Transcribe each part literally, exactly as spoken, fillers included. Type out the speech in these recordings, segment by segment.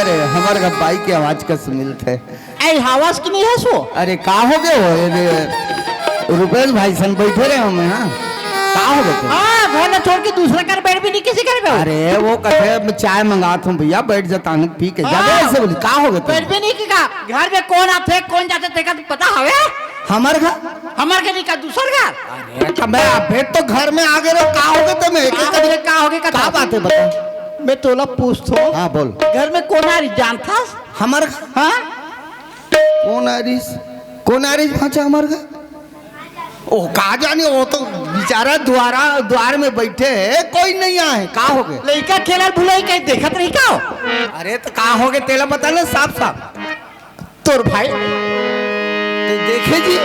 अरे, हमर का बाई के आवाज कस मिलथे। ए, हवस कि नहीं हस वो? अरे, का हो गए हो? ये दे, रुपेश भाई सन बैठे रहे हमें, हाँ? का हो गए तुम? हाँ, घर ला छोड़ के दूसरा घर बैठ भी नहीं किसी घर में हो? अरे, वो कथे, "मैं चाय मंगात हूँ भैया, बैठ जाता हूँ, पी के जाबे," हाँ। ऐसे बोली, का हो गए तुम? बैठ भी नहीं कि का? घर में कौन आथे, कौन जाथे, तेका पता हवे? हमर घर? हमर घर नहीं का, दूसर घर? अरे, तो मैं अबे तो घर में आ गए रहो, का हो गए तुम? एक एक का हो गए, का हो गए, का का था? बात है, बता। मैं तोला पूछथो। हाँ, बोल। घर में कोन आरिस जानथस? हमर घर? हाँ? कोन आरिस? कोन आरिस भांचा हमर घर? ओ, का जानी, वो तो बेचारा द्वारा, द्वार में बैठे है, कोई नहीं आए, का हो गए? लइका खेलत भुलई कहीं देखत रही का? अरे, तो का हो गए, तेला बता ना साफ साफ। तोर भाई। ते देखे जी?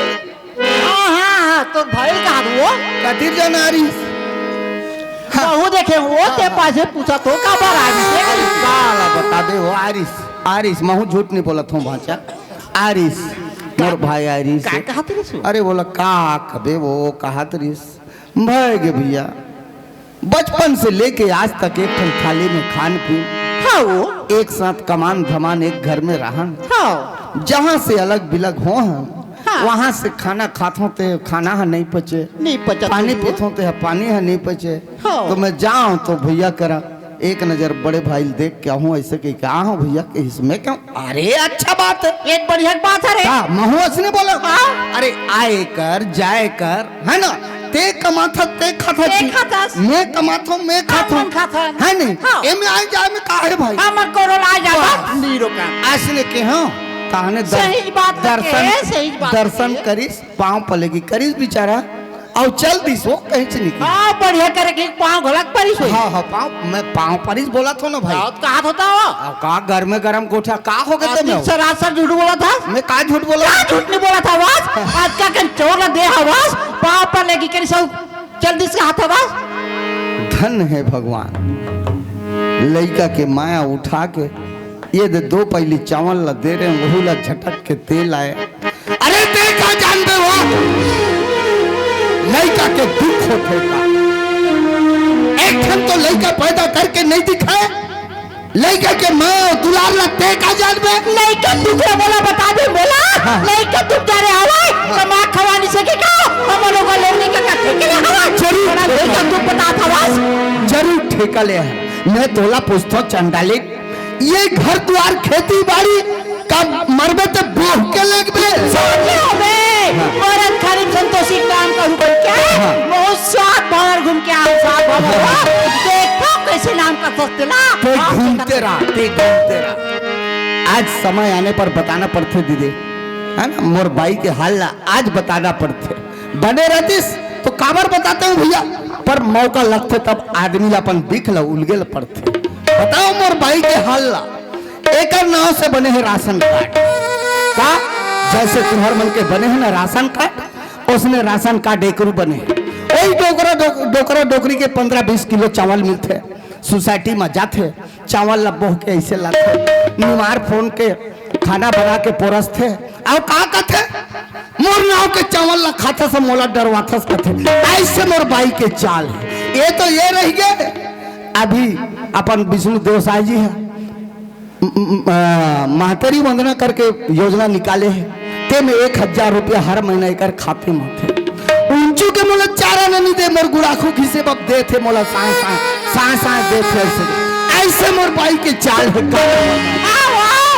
हाँ, हाँ, हाँ, तोर भाई कहाँ वो? कतिर जाना आरिस? हाँ। कहूँ देखे वो, ते हाँ, हाँ। पासे पूछा तो का बार आरिस? अरे, का ला बता दे वो आरिस, आरिस, महू झूठ नहीं बोलत हूँ भांचा। आरिस, मोर भाई आरिस। का कहत रहिस वो? अरे बोला, का कबे वो कहत रहिस? भय गे भैया, बचपन से लेके आज तक एक ठन थाली में खान पीन, हाँ वो। एक साथ कमान धमान एक घर में रहन, हाँ। जहाँ से अलग बिलग हो हम, हाँ। वहाँ से खाना खाथों ते खाना ह नहीं पचे, नहीं पचत पानी तुझको। पीथों ते ह पानी ह नहीं पचे। हाँ। तो मैं जाऊँ तो भैया करा एक नजर बड़े भाई ल देख के आहूँ, ऐसे कह के आहूँ भैया के इसमें क्यों? अरे अच्छा बात है। एक बढ़िया बात है रे। का महू असने बोला? हाँ। अरे आए कर, जाए कर, है ना? ते कमाथस, ते खाथस ते जी। खाथस। मैं कमाथो, मैं खाथो। हमन खाथन। है नहीं? हाँ। एमे आए जाए में का है भाई? हमर कोरोना आ जाता। वाह। नीरो का। असने के हाँ, ताने दर-, सही बात दर्शन, कहे, सही बात दर्शन कहे। करिस, पाँव पलेगी करिस बेचारा, अउ चल दिस वो कहीं से निकली। हाँ, बढ़िया करे के पाँव घलक परिस होई। हाँ, हाँ, पाँव, मैं पाँव परिस बोलत हो ना भाई। हाँ, तो कहा होता हो? अब का घर में गरम गोठा का हो गए आज तेमे? दिन सरासर झूठ बोला था। मैं का झूठ बोला? का झूठ नहीं बोला था बस? आज का कन चोर दे हवस, पाँव पर लेगी करिस हो, चल दिस का हाथ हवस। धन है भगवान, लइका के माया उठा के ये दे दो पहली चावल ला दे रहे हैं, वहू ला झटक के तेल आए। अरे ते का जानबे हो, लइका के दुख होथे का? एक ठन तो लइका पैदा करके नहीं दिखाए, लइका के माँ दुलार ला ते का जानबे? लइका दुख ला मोला बता दे, मोला। हाँ। लइका दुख जा रहे हवे, हाँ। कमा खवा नहीं सके का? हम लोग लोग नहीं का कथे के लिए हवे। जरूर। बड़ा लइका दुख बता था बस। जरूर ठेका ले है। मैं तोला पूछथो चंडालिक, ये घर दुआर खेती बाड़ी का मरबे ते बोह के लगबे। सोच ले होबे, हाँ। मरद खाली संतोषी नाम का हुक्म क्या? हाँ। बहुत सात बार घूम के आओ, सात बार। हाँ। देखो कैसे नाम का सस्ते ना। ते हाँ, घूमते रहा, ते घूमते रहा। आज समय आने पर बताना पड़थे दीदी, है ना? मोर बाई के हाल ला आज बताना पड़थे। बने रहतीस तो काबर बताते हो भैया, पर मौका लगथे तब आदमी ला अपन बिख ला उलगे ला पड़थे। बताओ मोर बाई के हाल ला। एकर नाव से बने हे राशन कार्ड। का? जैसे तुम्हर मन के बने हे ना राशन कार्ड, उसने राशन कार्ड एकरू बने हे। वही डोकरा डोक-, डोकरा डोकरी के पन्द्रह बीस किलो चावल मिलथे, सोसाइटी में जाथे, चावल ला बोह के ऐसे लाथे, निमार फोन के खाना बना के परोसथे। अउ का कथे? मोर नाव के चावल ला खाथस, मोला डरवाथस कथे। ऐसे मोर बाई के चाल है। ये तो ये रह गए। अभी अपन विष्णु देव साय जी है, म-, म-, अ, महतारी वंदना करके योजना निकाले है, ते में एक हजार रुपया हर महीना एकर खाते में आथे। उंचू के मोला चारा ननी दे, मोर गुड़ाखू घिसे बब देथे मोला सांय सांय, सांय सांय देथे ऐसे। ऐसे मोर बाई के चाल है का। आओ, आओ।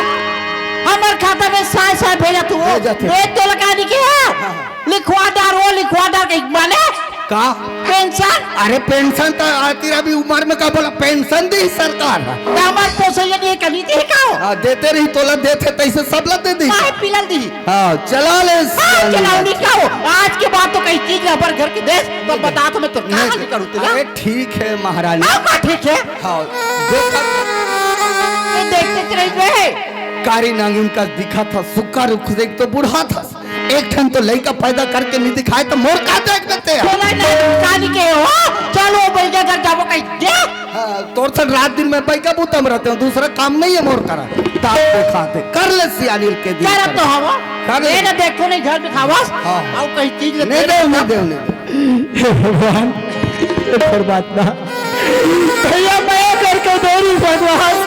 हमर खाता में सांय सांय भेजत हो। भेजत हो। भेज तो लगा दी के है। हाँ, हाँ। लिखवा डार, वो लिखवा डार के माने का? पेंशन। अरे पेंशन तो आती अभी उम्र में का बोला पेंशन दी सरकार। तो हमार पोसैया नहीं कभी दी का? हाँ, देते रही तोला देथे तैसे सब ला दे दी। काहे पिलल दी? हाँ, चला ले हाँ, सियानी चलाओ बात। नहीं का हो? आज के बाद तो कहीं चीज अबर घर के देश तो बता तो मैं तो कहाँ नहीं, नहीं करूँ तेरा? अरे ठीक है महारानी। हाँ, का ठीक है? हाँ, देखा। ये देखते चले गए। कारी नागिन का दिखा था, सुक्का रुख देख तो बूढ़ा था। एक ठन तो लइका पैदा करके नहीं दिखाए तो मोर का देख देते हैं? बोला नहीं, कानी के हो? चलो, बैठा कर जाबो कहीं। दे। हाँ, तोर सन रात दिन में बैठा बूता में रहते हो, दूसरा काम नहीं है मोर करा। दांत दिखाते, कर ले सियानी के दिन करत कर। तो हवा। कर ले। ये ना देखो नहीं घर में खावस। हाँ। आओ कहीं चीज नहीं लेते दे, नहीं दे, नहीं दे। हे भगवान, हे परमात्मा, भैया मैं करके दे रही भगवान।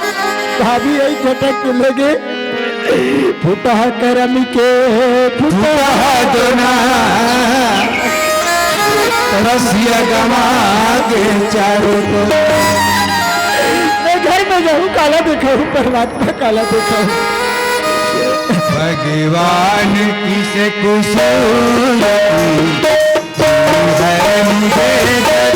भाभी आई झटक के लेगे। फूटा करम के फूटा दोना, रसिया गमा के चारों को। मैं घर में जाऊँ, काला देखा हूँ, परमात्मा काला देखा हूँ। भगवान किसे कुछ है मुझे सजा।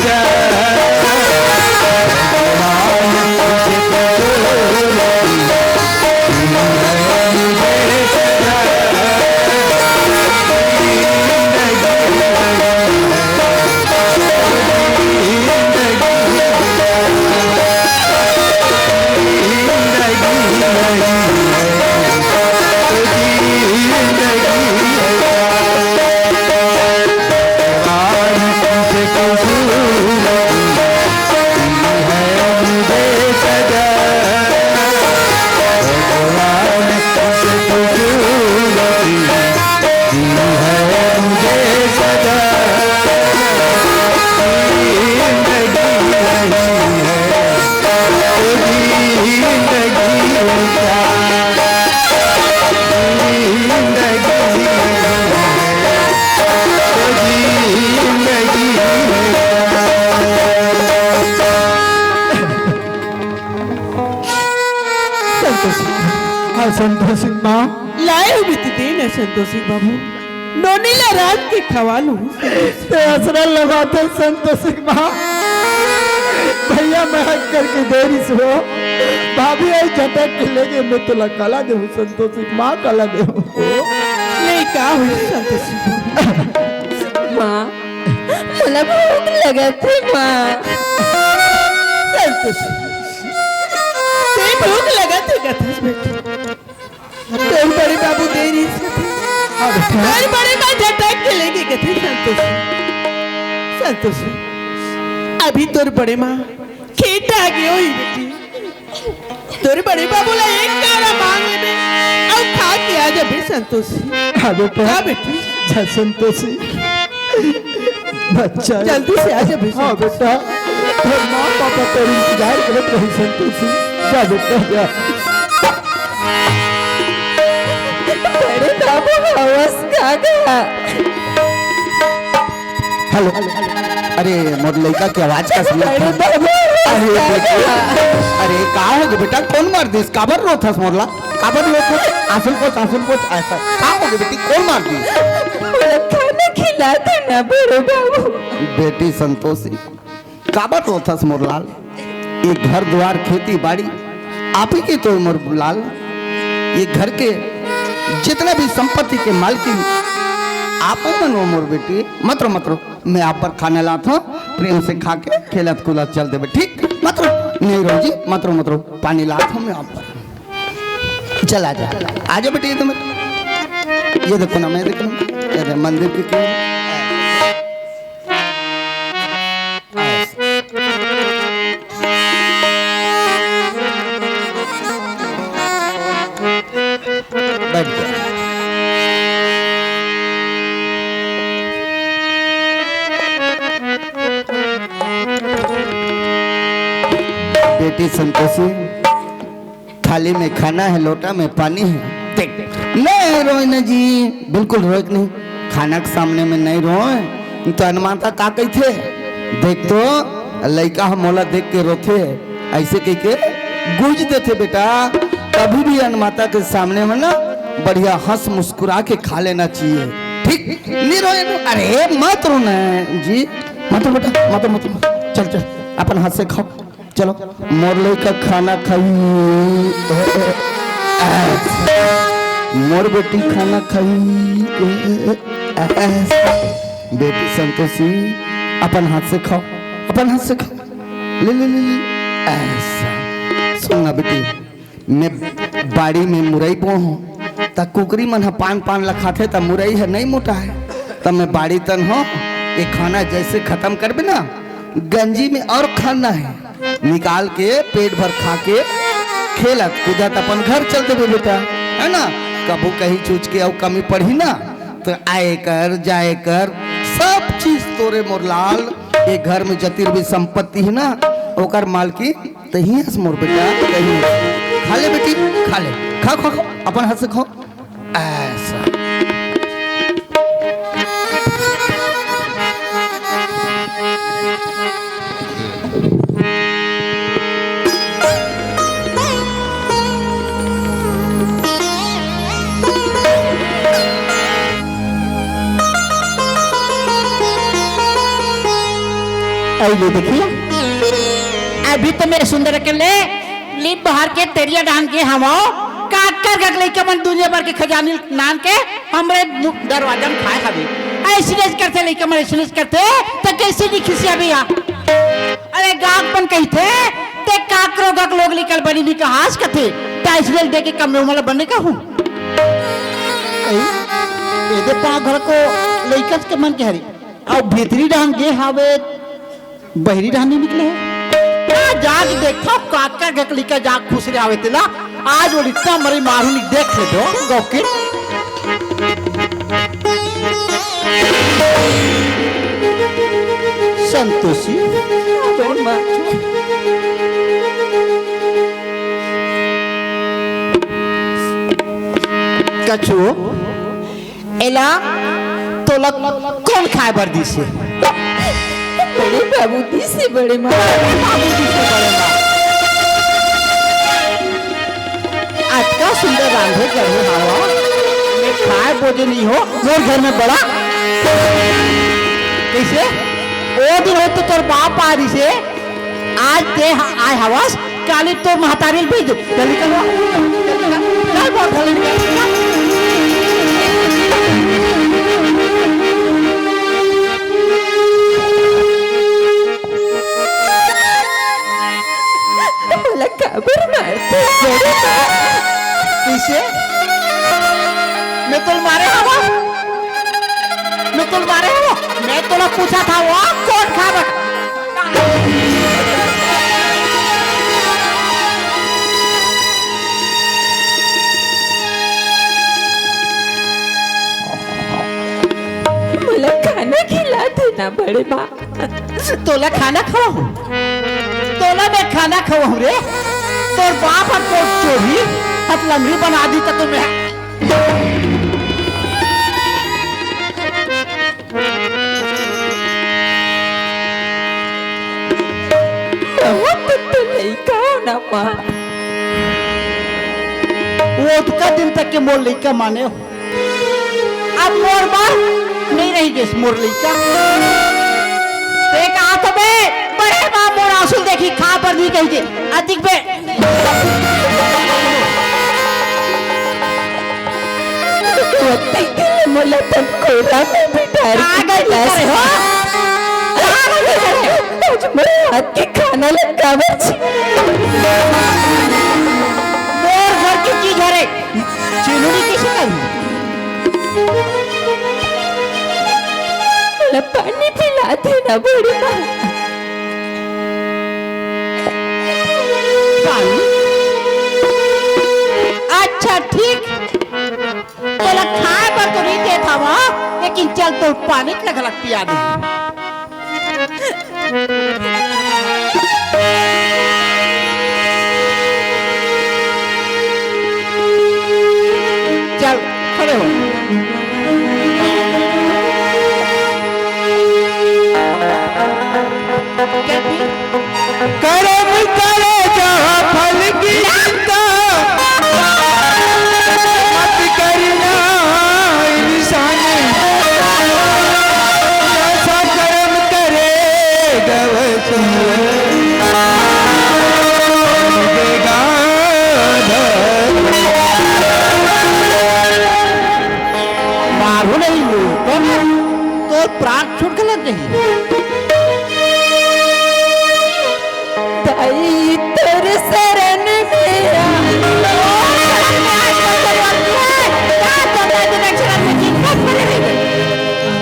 संतोषी, हाँ, संतोषी माँ। लाए हो बिटिया, दे ना संतोषी बाबू, नोनी ला रांध के खवा लूँ। ते असरा लगाते संतोषी माँ, भैया मैं हक करके दे रही सो, भाभी आई झटक के लेगे, मैं तुला काला देहूँ संतोषी माँ, काला देहूँ। नहीं, का हुई संतोषी बाबू? माँ, मोला भूख लगत हे माँ। संतोषी, ते भूख लगत हे कथस बेटी। तोर बड़े बाबू दे रही से। हाँ बेटा। तोर बड़े माँ झटक के लेगे कथे संतोषी। संतोषी, अभी तोर बड़े माँ खेत आ गए होई बेटी। तोर बड़े बाबू ला एक कारा मांग लेबे, अउ खा के आ जाबे संतोषी। हाँ बेटा। का बेटी? जा संतोषी। बच्चा। जल्दी से आ जाबे हाँ संतोषी। बेटा। तोर माँ पापा तोर इंतजार करत रही संतोषी। जा बेटा, जा। बड़े बाबू हवस का गा? हेलो। अरे, मोर लइका के आवाज का सुनत हस? अरे, बेटी, अरे, का होगे बेटा? कोन मार दिस? काबर रोथस मोर ला? काबर रोथस? आंसू पोंछ, आंसू पोंछ, ऐसा। का होगे बेटी? कोन मार दिस? मोला खाना खिला देना, बड़े बाबू। बेटी संतोषी, काबर रोथस मोर लाल? ये घर दुआर, खेती बाड़ी आप ही के तो मोर लाल। ये घर के जितना भी संपत्ति के मालकिन आप ही मन हो मोर बेटी। मत रो, मत रो, मैं आप बर खाना लात हूँ, प्रेम से खा के खेलत कुलत चल देबे, ठीक? मत रो, नहीं रो जी, मत रो, मत रो, पानी लात हूँ मैं आप बर। चल आ जा, आ जा बेटी, ये तो मैं, ये देखो ना, मैं देखो ना, ये देख, मंदिर की क्यों बैठ जा। बेटी संतोषी, थाली में खाना है, लोटा में पानी है। देख, नहीं रोए ना जी, बिल्कुल रोए के नहीं। खाना के सामने में नहीं रोए, तो अनमाता का कहिथे? देख तो, लइका ह मोला देख के रोथे, ऐसे कह के गुज देथे बेटा। कभी भी अनमाता के सामने में ना बढ़िया हंस मुस्कुरा के खा लेना चाहिए, ठीक? नहीं रोए ना, अरे मत रोना है जी, मत रो बेटा, मत रो, मत रो। चल, चल, अपन हाथ से खाओ। चलो, मोर लइका खाना खाई, मोर बेटी खाना खाई। बेटी संतोषी, अपन हाथ से खाओ, अपन हाथ से खाओ। ले, ले, ले, ले। ऐसा। सुन ना बेटी, मैं बाड़ी में मुरई बो हूँ, त कुकरी मन ह पान पान ल खाथे, त मुरई ह नहीं मोटाए। त मैं बाड़ी तन हो, ये खाना जैसे खत्म करबे ना, गंजी में और खाना है, निकाल के पेट भर खा के खेलत कूदत अपन घर चल देबे बेटा, है ना? कभू कहीं चूच के अउ कमी पड़ही ना, तो आए कर, जाए कर, सब चीज तोरे मोर लाल। ये घर में जतिर भी संपत्ति है ना, ओकर मालकिन तही हस मोर बेटा, तही हस। खा ले बेटी, खा ले, खा, खा, खा, अपन हाथ से खा। ऐसा। अरे, ये देखिए, अभी तो मेरे सुंदर के ले लीप बहार के तरिया डाहन गे हवंव। काकर गक लइका मन दुनिया भर के खजानी नान के हमरे मु-, दरवाजा में खाए हवे। ऐसने करथे लइका मन, ऐसने करथे, त कइसे दिखिस अभी या? अरे, गाँव मन कहिथे, ते काकरो गक लोग लइका ल बने नइ कहास कथे, त ऐसने देख के का मैं ओमन ल बने कहूँ? ए, एदे पाँव घर को लइका के मन के हरी। अउ भीतरी डाहन गे हावे, बहिरी डाहन नइ निकले हे। का जाके देखथंव, काकर घर के लइका जाके खुसरे हावे तेला। आज ओला इतना मरी मारहूँ, नइ देख ले दो, गौकिन। संतोषी। बड़ी माँ। कछू। एला तोला कोन खाए बर दिस हे? बड़े बाबू दिस हे, बड़े माँ। बड़े बाबू दिस हे, बड़े माँ। अतका सुंदर रांधे करे हवंव, मैं खाए बोजे नइ हों, मोर घर में बड़ा। कइसे? ओ दिन हो तो तोर बाप आ रिस हे, आज ते ह-, आए हवस, काली तोर महतारी ल भेज दे। जल्दी कर, जल्दी कर, चल, बहुत जल्दी कर। मोला काबर मारथे? कइसे? मैं तोला मारे हवंव? मैं तोला मारे हवंव? मैं तोला पूछत हवंव, कोन खाए बर? मोला खाना खिला दे ना बड़े माँ। तोला खाना खवाहूँ? तोला मैं खाना खवाहूँ रे? तोर बाप ह कोट चोरी, हथलंगड़ी बना दिस त मैं महूँ तो, तो लइका हों ना माँ। वो अतका दिन तक के मोर लइका माने हो। अब मोर बर नइ रहि गिस मोर लइका। ते कहा तो बे, बड़े माँ मोर आंसू देखही, खाए बर नइ कहिके। अतिक बे। ओतई दिन मोला तन कोरा में बिठार के आ गई खिलास। करे हो? आ गई करे? आज मोर हाथ के खाना ला काबर छीन? मोर घर के चीज हरे, चिन्हुरी कइसे करही? मोला पानी पिला दे ना बूढ़ी माँ। पानी? अच्छा ठीक, तोला खाए बर तो नइ देत हवंव, लेकिन चल तोला पानी घलक पिया दे। चल, खड़े हो। करम करे जहाँ फल की चिंता, मत करना इंसान, जैसा कर्म करेगा वैसा भोगेगा। मारू नहीं, तोर प्राण छूट गलत नहीं। दाई तोर शरण में आ।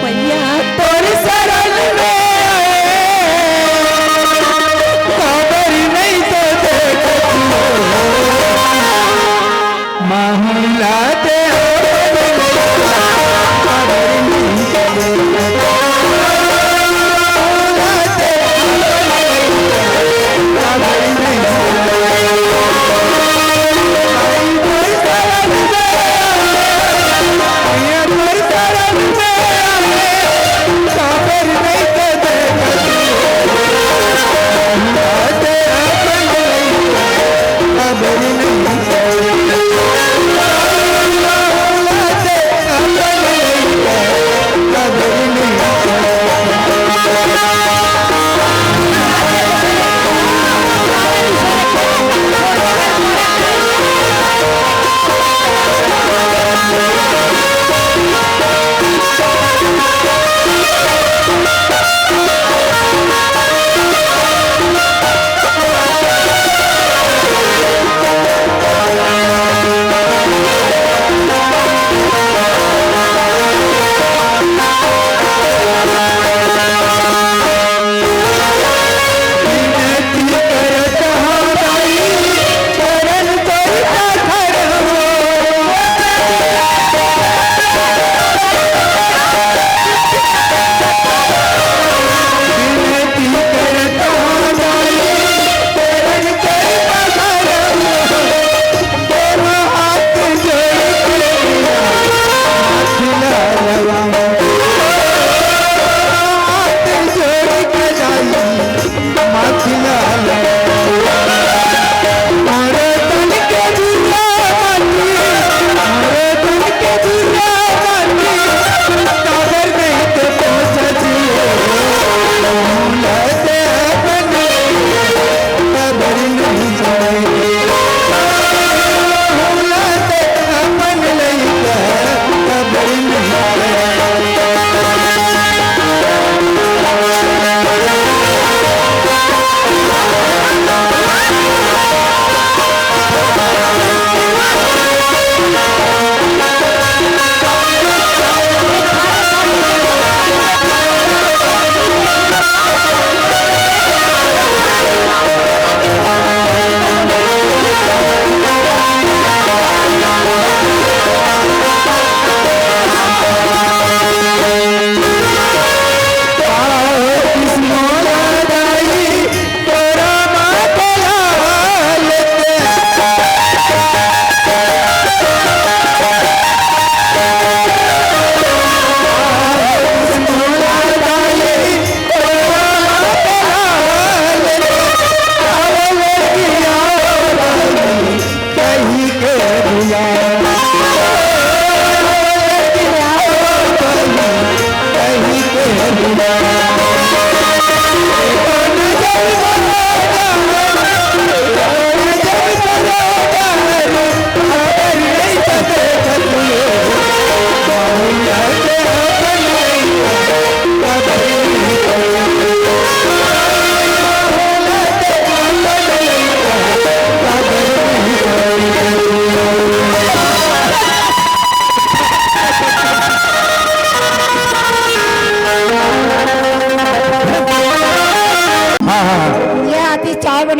मैया तोर शरण में आए। खबर नहीं तो देख तू। माहुला ते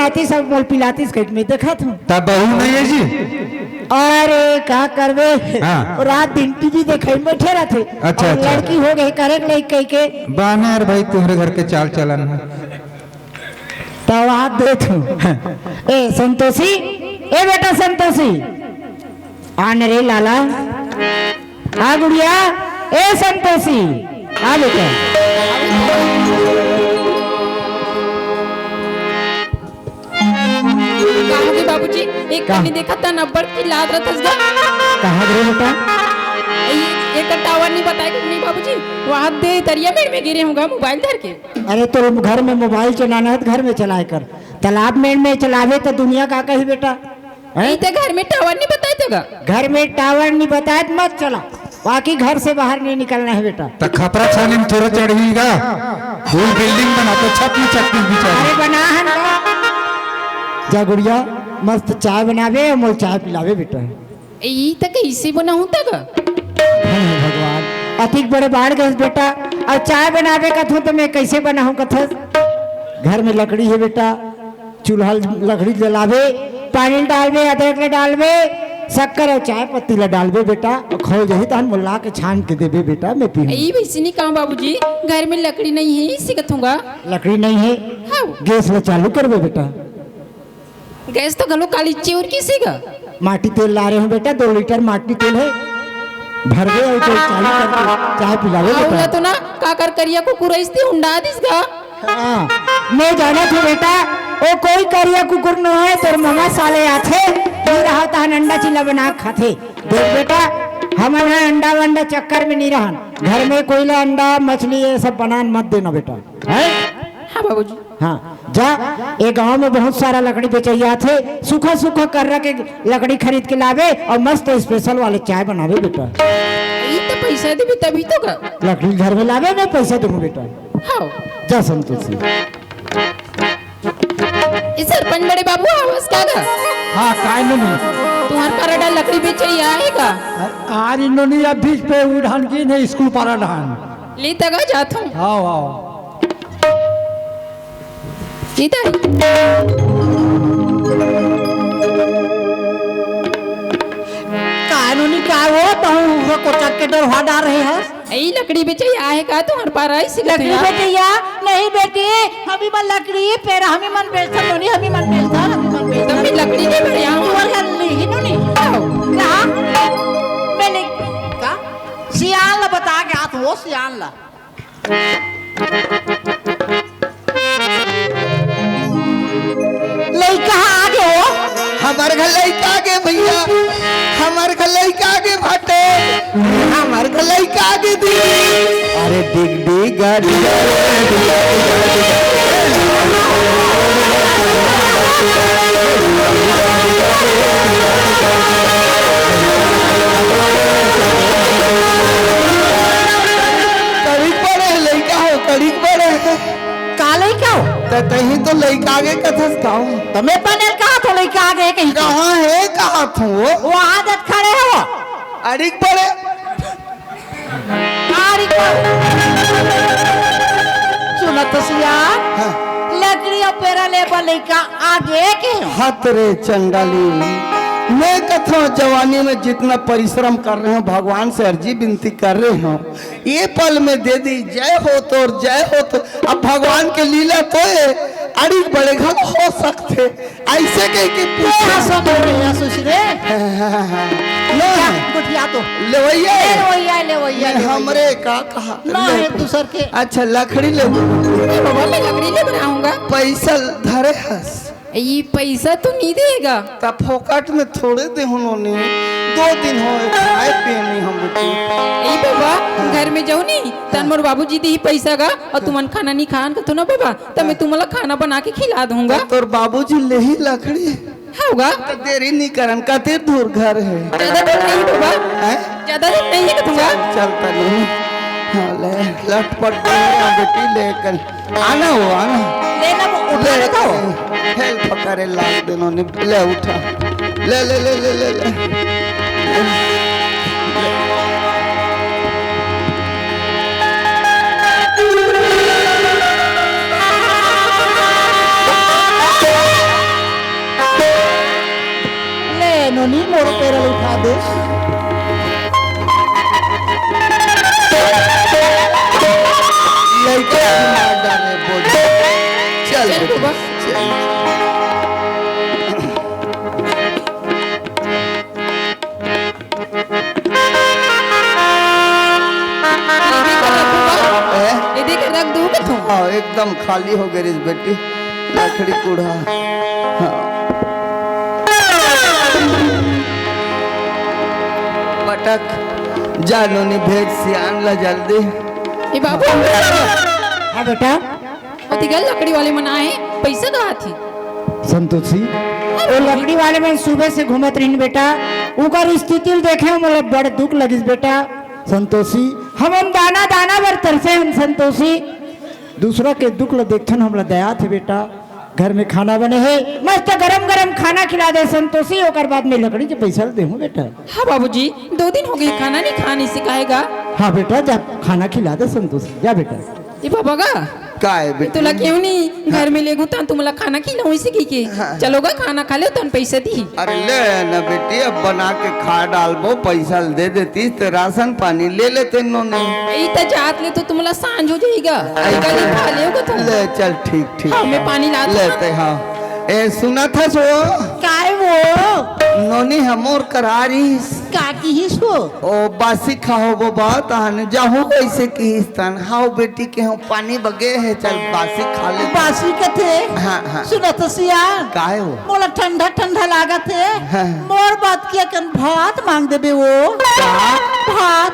आतिस, सब मोल पिलातिस कहिके मैं देखत हूँ। तब बहू नहीं है जी? अरे का करबे, हाँ। रात दिन टीवी देखे में बैठे रहथे। अच्छा, और अच्छा। लड़की हो गई, करे के लइक कहिके। बानर भाई, तुम्हरे घर के चाल चलन है। तब आप देख। ए संतोषी, ए बेटा संतोषी, आ न रे लाला, आ गुड़िया, ए संतोषी, आ बेटा। कहाँ गे बाबूजी? एक का? कनी देखत हन, अब्बड़ चिल्लात रहत हस गा। कहाँ गे रे बेटा? ए, एकर टावर नहीं बताए कि नहीं बाबूजी? वहाँ दे तरिया मेड़ में गिरे हूँ गा मोबाइल धर के। अरे तो घर में मोबाइल चलाना है तो घर में चलाए कर, तालाब मेड़ में चलावे तो दुनिया का कही बेटा? हैं? नहीं तो घर में टावर नहीं बताए तो गा। घर में टावर नहीं बताए तो मत चला, बाकी घर से बाहर नहीं निकलना है बेटा। त खपरा छानी में थोड़ा चढ़ी गा, फुल बिल्डिंग बनाते छत में चढ़ती बिचारी। अरे बना है ना। जा गुड़िया, मस्त चाय बनावे और मोल चाय पिलावे बेटा। ए, ई त कैसे बनाहूं त गा? हे भगवान, अतिक बड़े बाढ़ गए बेटा, और चाय बनावे कथों तो मैं कैसे बनाहूं कथस? घर में लकड़ी है बेटा, चूल्हा लकड़ी जलावे, पानी डालवे, अदरक ला डालवे, शक्कर और चाय पत्ती ला डालवे बेटा, और खोल जही तहन मोला के छान के देबे बेटा, मैं पीहूं। ई वैसे नहीं कहा बाबूजी, घर में लकड़ी नहीं है, इसी कथूंगा। लकड़ी नहीं है? हाँ। गैस ला चालू करबे बेटा। गैस तो घलो काली चिउर किसी का। माटी तेल ला रहे हो बेटा, दो लीटर माटी तेल है, भरबे और तो चालू करके चाय पिलावे आऊ बेटा। ला तो ना, काकर करिया कुकुर ऐसती हुंडा दिस गा। हाँ, मैं जानत हूँ बेटा, वो कोई करिया कुकुर नो है, तोर ममा साले आथे, ये रहा तहन अंडा चिल्ला बना के खाथे। देख बेटा, हमन ह अंडा वंडा चक्कर में नहीं रहन, घर में कोई ला अंडा मछली ये सब बनान मत देना बेटा, है? हाँ बाबूजी। हाँ, जा, ये गांव में बहुत सारा लकड़ी बेचैया थे, सूखा सूखा कर्रा के लकड़ी खरीद के लावे और मस्त स्पेशल वाले चाय बनावे बेटा। ई तो पैसा देबे तभी तो का। लकड़ी घर में लावे, मैं पैसा दूंगा बेटा। हाँ। जा संतोषी। ई सरपंच बड़े बाबू, आवाज का गा? हाँ, काय नो नहीं। तुम्हार पारा डाल लकड़ी बेचैया है का? आ, आ रही नो नहीं, अब बीच पे उड़ान की नहीं, स्कूल पारा डान। ले तगा जात हूँ। हाँ, हाँ। इधर। कानूनी का वो, तहूँ वो कोचक के डर हुआ डाल रहे हस? ई लकड़ी बेचैया आहे का तुम्हार पारा ऐसी लकड़ी बेचैया? नहीं बेटी, हमी मन लकड़ी पेड़, हमी मन बेचथन नोनी, हमी मन बेचथन, हमी मन बेचथन। तब मैं लकड़ी नहीं बढ़िया हूँ। वो लल्ली ही नोनी। आओ। कहा? मैं नहीं, का? सियान ला बता के हाथ वो सियान ला। लइका आगे हो। हमर घर लइका आगे भैया, हमर घर लइका आगे भाटे, हमर घर लइका आगे दीदी। अरे डिग डिग गाड़ी। कड़िक बड़े लइका हो, कड़िक बड़े। का लइका हो? त तहीं तो लइका आगे कथस का हो? त मैं पहले कहा थो लइका आगे कहीं। कहाँ है, कहा थो वो? वो आदत खड़े हो। अड़िक पड़े। अड़िक पड़े। सुनत सिया। हाँ। लकड़ी और पेरा ले पर लइका आगे के हो। हत रे चंडाली। मैं कथो जवानी में जितना परिश्रम कर रहे हो, भगवान से अर्जी विनती कर रहे हो, ये पल में दे दी, जय हो तोर, जय हो तोर। अब भगवान के लीला तो ये अड़ी बड़े घल हो सकथे, ऐसे कह के पूछे। हाँ, सब हो रहे हैं, सुशी रे। हाँ, हाँ, हाँ, हाँ। लो, क्या? गुठिया तो। लेवैया। लेवैया, लेवैया, नहीं, लेवैया। हमरे का कहा? ना, ले। एक दूसर के। अच्छा, लकड़ी ले। ए बाबा, मैं लकड़ी ले बनाऊंगा। पैसा धरे हस। ई पैसा तो नहीं देगा। त फोकट में थोड़े देहूं नोनी, दो दिन हो खाए पिए नहीं हम बेटी। ए बाबा, घर में जाओ नहीं, तन मोर बाबूजी दी पैसा गा, और तुमन खाना नहीं खान का तो ना बाबा, त मैं तुमला खाना बना के खिला दूंगा। त तोर बाबूजी ले ही लकड़ी। होगा। त देरी नहीं करन, कते दूर घर है? ज्यादा दूर नहीं बाबा। हैं? ज्यादा दूर नहीं है दूंगा। चल, चल तनी। हाँ, ले, लटपट दे रहा बेटी, ले कर। आना हो, आना। ले ना, वो उठा ले, लेता हो। हेल्प करे लाग देनो ने, ले उठा। ले, ले, ले, ले, ले, ले। नी मोर पैर ल उठा दे। लइका मार डाले बोझ। चल चल बेटी, बबा। चल। ये दे के रख दूँ बबा। ए? ये दे के रख दूँ कथों। हाँ, एकदम खाली हो गए रिस बेटी। लकड़ी कूड़ा। हाँ। पटक। जा नोनी भेज सियान ला जल्दी। ए बाबू। हाँ बेटा। ओती गा लकड़ी वाले मन आए, पैसा कहाँ थी? संतोषी, वो लकड़ी वाले मन सुबह से घूमत रहिन बेटा, उकर स्थिति ल देखे मोला बड़ दुख लगिस बेटा। संतोषी, हमन दाना दाना बर तरसे हन संतोषी। दूसरा के दुख ल देखथन, हमला दया थे बेटा। घर में खाना बने हे, मस्त गरम गरम खाना खिला दे संतोषी, ओकर बाद में लकड़ी के पैसा ल देहूँ बेटा। हाँ बाबूजी, दो दिन हो गए खाना नहीं खाने से कहेगा। हाँ बेटा, जा खाना खिला दे संतोषी, जा बेटा। ये बाबा का? का है बेटी? तोला क्यों नहीं घर में लेगू तन तुमला खाना खिलाऊं इसी की के? हाँ। चलोगा खाना खा ले तन पैसा दी। अरे ले ना बेटी, अब बना के खा डालबो, पैसा दे देती तो राशन पानी ले लेते नोनी। ई त जात ले तो तुमला सांझ हो जाएगा। ऐसे कल खा लेगा तुम। ले चल, ठीक ठीक। हाँ, मैं पानी लाती हूँ। लेते हाँ। ए, सुना था सो? काय वो? नोनी हमोर करारिस। का किहिस वो? ओ, बासी खाओ वो बात आने जाहू कैसे किहिस तन। हाओ बेटी के हम पानी बगे है, चल बासी खा ले। बासी कथे? हाँ, हाँ। सुना तो सिया। काय वो? मोला ठंडा ठंडा लागत है। हाँ। मोर बात किया कन भात मांग देबे वो। का? भात।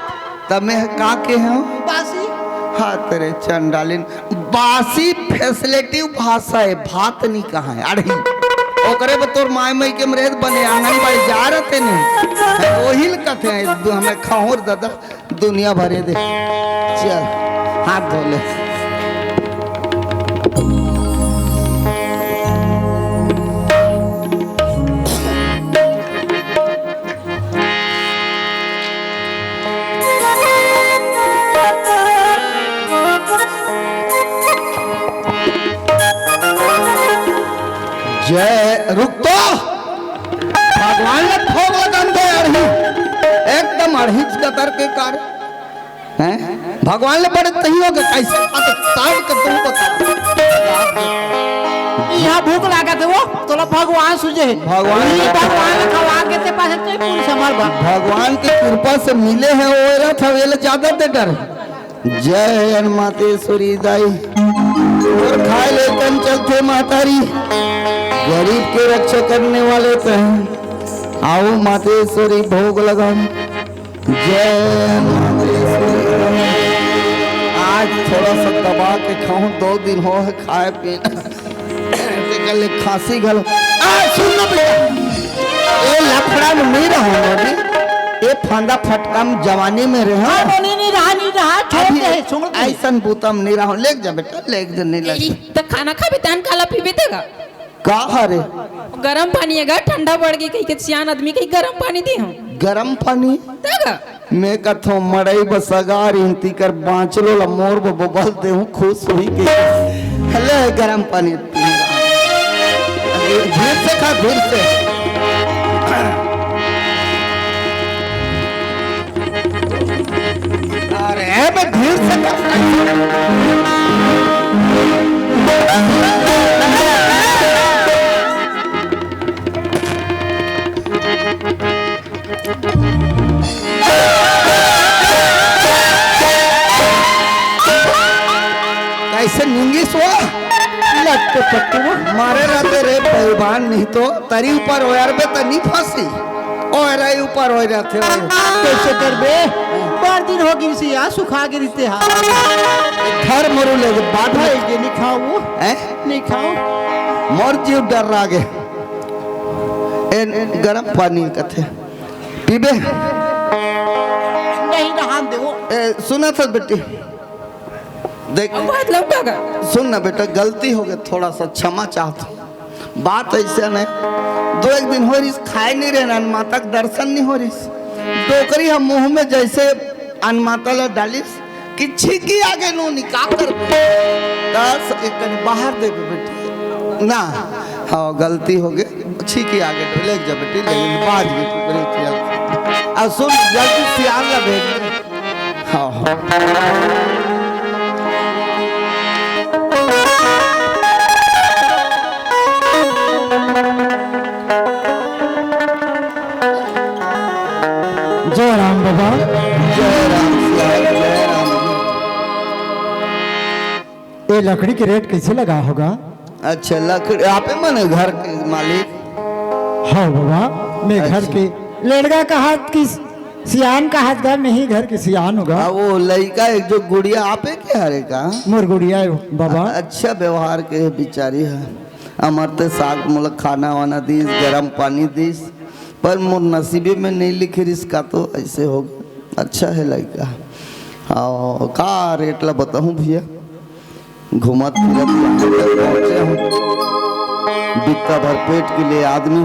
त मैं का के हूँ? बासी। हाँ, तेरे चंडालिन। बासी फैसिलिटी भाषा है, भात नहीं कहा है, अड़ही। ओकरे बर तोर माय मई के मरेद बने आंगनबाड़ी जा रहते नहीं। वही ल कथे हैं, दु-, हमें खहोर दादा, दुनिया भरे दे। चल, हाथ धो ले। जय, रुक तो। भगवान ल भोग लगन दे अड़ही। एकदम अड़हीच गतर के कार। हैं? भगवान ले बड़े तही हो गए, कैसे? अब तार के तुम बता। यहाँ भूख लागत है वो, तोला भगवान सुझे है। भगवान ई भगवान खवा के ते पासे ते पूरी संभाल बा। भगवान की कृपा से मिले हैं, वो रहा था, ये ले ज्यादा दे डर। जय हनुमातेश्वरी दाई। और खाए ले तन चलते महतारी, गरीब के रक्षा करने वाले तन। आओ मातेश्वरी भोग लगाओ। जय मातेश्वरी। आज थोड़ा सा दबा के खाऊं, दो दिन हो है खाए पीना। ते कर ले खांसी घलो। आ, सुन ना बेटा, ए लफड़ा में नहीं रहो ना अभी। ए फांदा फटका में जवानी में रहे। हाँ, नहीं, नहीं रहा, नहीं रहा, छोड़ अभी दे, छोड़ दे। ऐसन बूता में नहीं रहो, लेके जा बेटा, लेके जा, नहीं लगे। ई, त खाना खाबे, तहन काला पीबे तेगा? का हरे? गरम पानी है गा, ठंडा बढ़ गई कही के सियान आदमी कही गरम पानी दे हूँ। गरम पानी? तेगा? मैं कथो मड़ई बस अगार इंती कर बांचलो ला मोर ब-, बबल दे हूँ खुश हुई के। ले गरम पानी। धीर से खा, धीर से। अरे, मैं धीर से कर कैसे निंगिस वो? लट्टू पट्टू वो। मारे रहते रे बेईमान, नहीं तो तरी ऊपर ओयर बे त नहीं फंसी। ओयर आई ऊपर ओयर रहते हो। कैसे करबे? बार दिन हो गिर सी यार, सुखा गिर ते हाथ। घर मरू ले बात है। भाई के नहीं खाओ वो। हैं? नहीं खाओ। मोर जीव डर लागे। ए, गरम पानी कथे। पीबे? नहीं, नहान दे वो। ए, सुना था बेटी। देख। अब बात लौटा का? सुन ना बेटा, गलती हो गई, थोड़ा सा क्षमा चाहता हूँ। बात ऐसे नहीं, दो एक दिन हो रही, खाए नहीं रहना, माता का दर्शन नहीं हो रही। डोकरी हम मुंह में जैसे अनमाता ला डालिस कि छींकी आगे नो निकाल कर दस एक कनी बाहर दे बेटी ना। आओ, गलती हो गई, ठीक ही आगे ले जा बेटी, ले जा, बाज गई कुकरी चल। आ सुन, जल्दी सियान ला भेज। हाँ, हाँ। जय राम बाबा। जय राम सियान, जय राम। ये लकड़ी के रेट कैसे लगा होगा? अच्छा, लकड़ी आपे मन घर के मालिक? हाँ बाबा, मैं घर अच्छा। के लेड़गा कहत कि सियान कहत गा, मैं ही घर के सियान होगा। आ, वो लइका एक जो गुड़िया आपे के हरे का? मोर गुड़िया है बाबा। अच्छा व्यवहार के बिचारी है। अमर ते साग मोला खाना वाना दीस, गरम पानी दीस, पर मोर नसीबे में नहीं लिखे रिस का, तो ऐसे हो गया। अच्छा है लइका। आओ, का रेट ला बताऊं भैया? घूमत फिरत यहाँ तक पहुँचे हूँ। बित्ता भर पेट के लिए आदमी